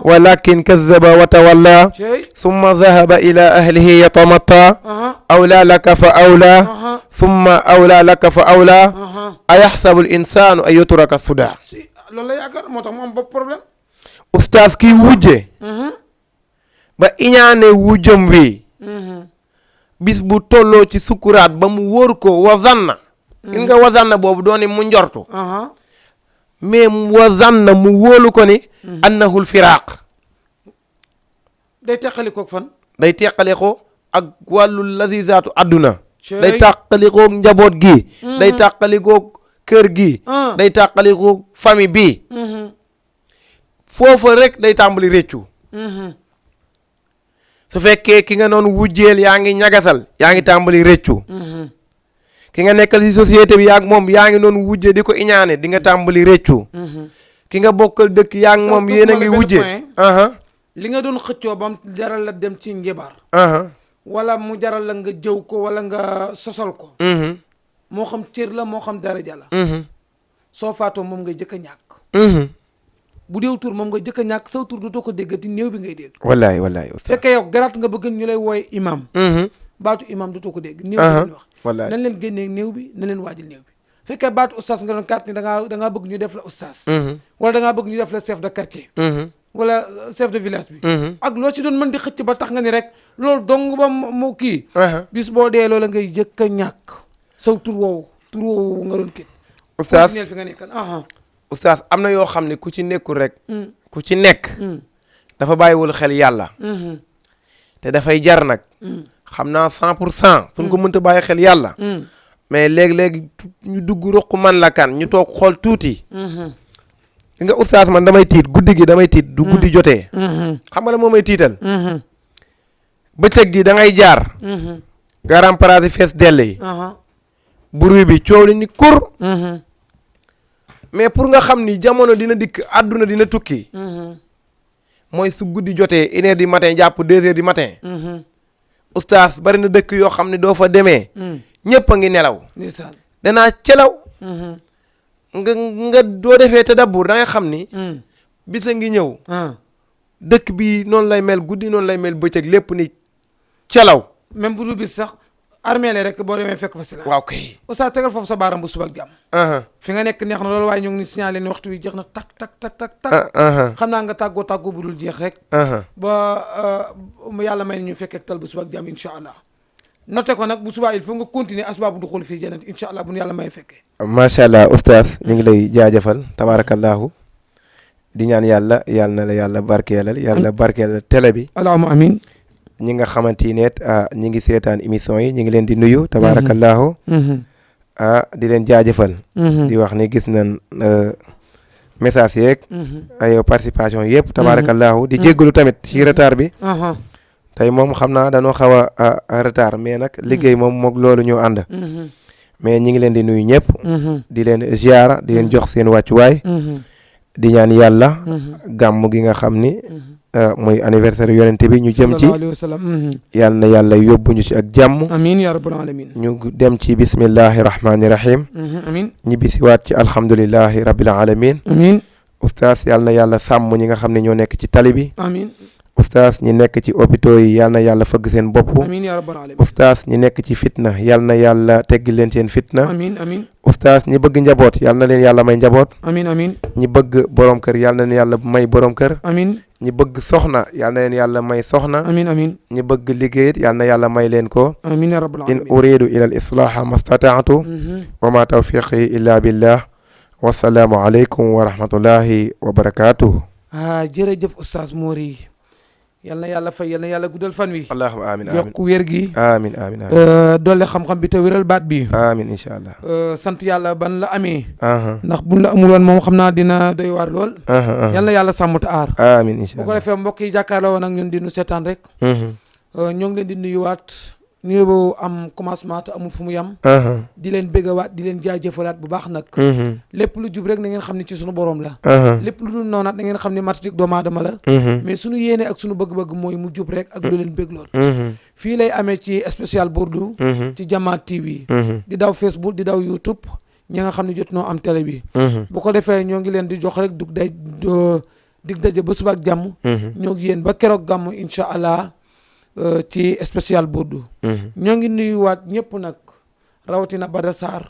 walakin kazaba wa tawalla summa dhahaba ila ahlihi yatamatta awla laka fa awla summa awla laka fa awla ayaxsabu al insanu an yutraka suda loolu la yaakaar moo tax mu am bopp problème oustaz kii wujje ba iñaane wujjam wi bis bu tolloo ci sukuraat ba mu wóor ko wazanna gis nga wazanna boobu dooni mu njortu mais wazanna mu wóolu ko ni annahul firaaq day teqali koog fan day teqali ko ak wàllu lazizaatu adduna day tàqali koog njaboot gi day tàqali koog kër gi day tàqali koog famille bi foofa rek day tàmbali réccu su fekkee ki nga noon wujjeel yaa ngi ñagasal yaa ngi tàmbali réccu ki nga nekkal ci société bi yaa ngi moom yaa ngi noon wujje di ko iñaane di nga tàmbali réccu ki nga bokkal dëkk yaa ngi moom yéen a ngi wujje li nga doon xëccoo bam jaral la dem ci njibar wala mu jaral la nga jëw ko wala nga sosal ko moo xam cër la moo xam daraja la soo faatoo moom ngay jëkk a ñàkk bu deew tur moom nga jëkk a ñàkk saw tur dootoo ko déggati néew bi ngay dégg wallaay wallaay fekkee yow garaat nga bëgg ñu lay wooye imam baatu imam dootoo ko dégg néew bi lañ wax wallaay nañ leen génnee néew bi na leen waajal néew bi fekkee baatu oustaz nga doon carte ni da ngaa bëgg ñu def la oustaz wala da ngaa bëgg ñu def la chef de quartier wala chef de village bi ak loo ci doon mën di xëcc ba tax nga ni rek loolu dong ba mu kii bis boo dee loola ngay jëkk a ñàkk saw tur woowu nga doon kii oustaz fi nga nekkan oustaz am na yoo xam ne ku ci nekkul rek ku ci nekk dafa bàyyiwul xel yàlla te dafay jar nag xam naa 100% fu ñu ko mënta bàyyi xel yàlla mais léegi-léegi ñu dugg ruq man la kan ñu toog xool tuuti li nga oustaz man damay tiit guddi gi damay tiit du guddi jotee xam nga la moo may tiital bëccëg gi da ngay jaar garam parasi fees dell yi bruit bi coow li ni kur mais pour nga xam ni jamono dina dikk àdduna dina tukki mooy su guddi jotee 1 heure du matin jàpp 2 heures du matin oustaz bari na dëkk yoo xam ne doo fa demee ñëpp a ngi nelaw danaa celaw nga doo defee tadabbur da nga xam ni bisa ngi ñëw dëkk bi noonu lay mel guddi noonu lay mel bëccëg lépp ni celaw même bu dul bis sax armée la rek boo demee fekk fa silence waaw kay oustaz tegal foofu sa baaram bu suba ak jàmm fi nga nekk neex na loolu waaye ñu ngi ni signalé ni waxtu wi jeex na tak xam naa nga tàggoo bu dul jeex rek ba yàlla may ñu fekk ak tal bu suba ak jàmm incha allah noté ko nag bu subaa il faut nga continuer asbaabu du xool fii jannat incha allah bu nu yàlla may fekkee macha allah oustaz ñu ngi lay jaajëfal tabarakallahu di ñaan yàlla na la yàlla barkeelal yàlla barkeelal télé bi allahumma amin ñi nga xamante ne ñi ngi seetaan émission yi ñu ngi leen di nuyu tabarakallahu di leen jaajëfal di wax ni gis nañ message yeeg ay participation yëpp tabarakallahu di jéggalu tamit ci retard bi tey moom xam naa dañoo xaw a retard mais nag liggéey moom moog loolu ñoo ànd mais ñi ngi leen di nuyu ñëpp di leen ziara di leen jox seen wàccuwaay di ñaan yàlla gàmm gi nga xam ni muy anniversaire yonent bi ñu jëm ci sallallahu alayhi wa sallam. yal na yàlla yóbbu ñu ci ak jàmm amiin yaa rabbal alamin. ñu dem ci bismillahi rahmaani rahim amiin. ñibbisiwaat ci alhamdulillahi rabbil alamin amiin. oustaz yal na yàlla sàmm ñi nga xam ne ñoo nekk ci tali bi amiin. oustaz ñi nekk ci hôpitaux yi yal na yàlla fëgg seen bopp amiin yaa rabbal alamin. oustaz ñi nekk ci fitna yal na yàlla teggi leen seen fitna amiin amiin. oustaz ñi bëgg njaboot yal na leen yàlla may njaboot amiin amiin. ñi bëgg borom kër yal na leen yàlla may borom kër amiin. ñi bëgg soxna yal na leen yàlla may soxna amiin amiin. ñi bëgg liggéey it yal na yàlla may leen ko amiin yaa rabbal in alamin. uridu ila al islaha mastataatu wa ma tawfiqi illa billah wasalaamu aleykum wa rahmatullahi wa barakatuhu jërëjëf oustaz Mori yal na yàlla fay yal na yàlla guddal fan wi. allahumma amin amin yokku wér gi. amin amin amin doole xam-xam bi te wéral baat bi. amin incha allah sant yàlla ban la amee. aha ndax buñ la amuloon moom xam naa dina doy waar lool. aha yal na yàlla sàmm te aar. amin incha bu ko allah defee mbokk yi jàkkaarloo woon ak ñun di nu seetaan rek. ñoo ngi leen di nuyuwaat nuyu bu am commencement te amul fu mu yam. di leen béggawaat di leen jaajëfalaat bu baax nag. lépp lu jub rek na ngeen xam ne ci sunu borom la. lépp lu dul noonaat na ngeen xam ne matatik doomu aadama la. mais sunu yéene ak sunu bëgg-bëgg mooy mu jub rek ak lu leen bégloon. fii lay amee ci spécial Bourdou. ci Jamaat TV. di daw Facebook di daw YouTube ñi nga xam ne jot noo am télé bi. bu ko defee ñoo ngi leen di jox rek dig daje ba suba ak jàmm. ñoo ngi yéen ba keroog gàmm incha allah. ci spécial Bourdou. ñoo ngi nuyuwaat ñëpp nag rawatina Bada Sarr.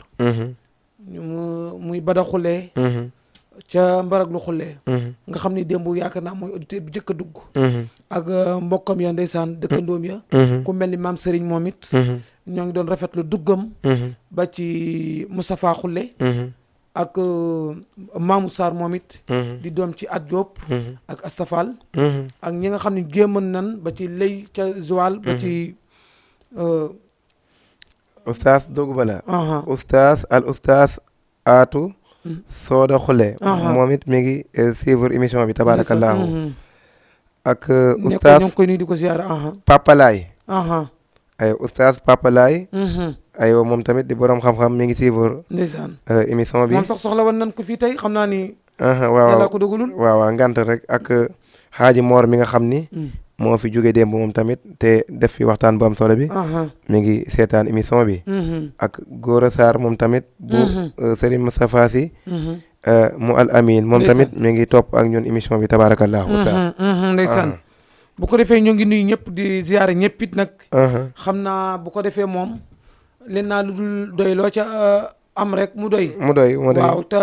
muy Bada Xule. ca Mbaraglu Xule. nga xam ni démb yaakaar naa mooy auditeur bi njëkk a dugg. ak mbokkam ya ndeysaan dëkkandoom ya. ku mel ni maam Serigne moom it. ñoo ngi doon rafetlu duggam. ba ci Moustapha Xule. ak Mamou Sarr moom it. di doom ci At Diop. ak Astafal. ak ñi nga xam ne jéemoon nan ba ci lay ca Joal ba ci. oustaz dogu bala oustaz al oustaz Aatu Sooda Xule moom it mi ngi suivre émission bi tabarakallahu ak oustaz ñoo ngi koy nuyu di ko ziar Papa Laay ay oustaz Papa Laay aywa moom tamit di borom xam-xam mi ngi suivre ndeysaan émission bi moom sax soxla woon nan ko fii tey xam naa ni waaw yàlla ko dogalul waaw ngant rek ak xaaji Moor mi nga xam ni moo fi jóge démb moom tamit te def fi waxtaan bu am solo bi mi ngi seetaan émission bi ak Gora Sarr moom tamit bu Serigne Moustapha Sy mu al amin moom tamit mi ngi topp ak ñun émission bi tabarakallahu oustaz ndeysaan bu ko defee ñoo ngi nuyu ñëpp di ziyaare ñëpp it nag xam naa bu ko defee moom leen naa lu dul doy loo ca am rek mu doy waaw te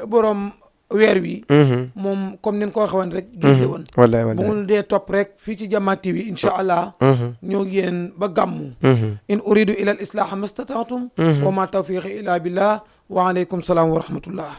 borom weer wi moom comme nin ko waxee woon rek géej la woon wallaay bu mu dee topp rek fii ci Jamaat TV incha allah ñoo ngi yéen ba gàmmu in uridu ila al islaha mastataatum wa ma tawfiqi illa billah wa aleykum salaam wa rahmatullah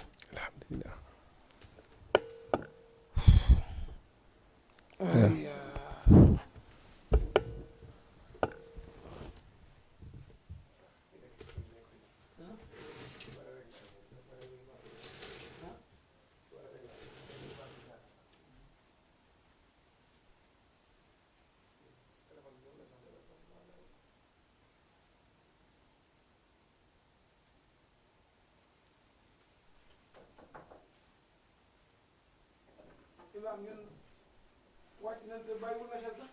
imaam ñun wàcc nañ te bàyyiwul na xel sax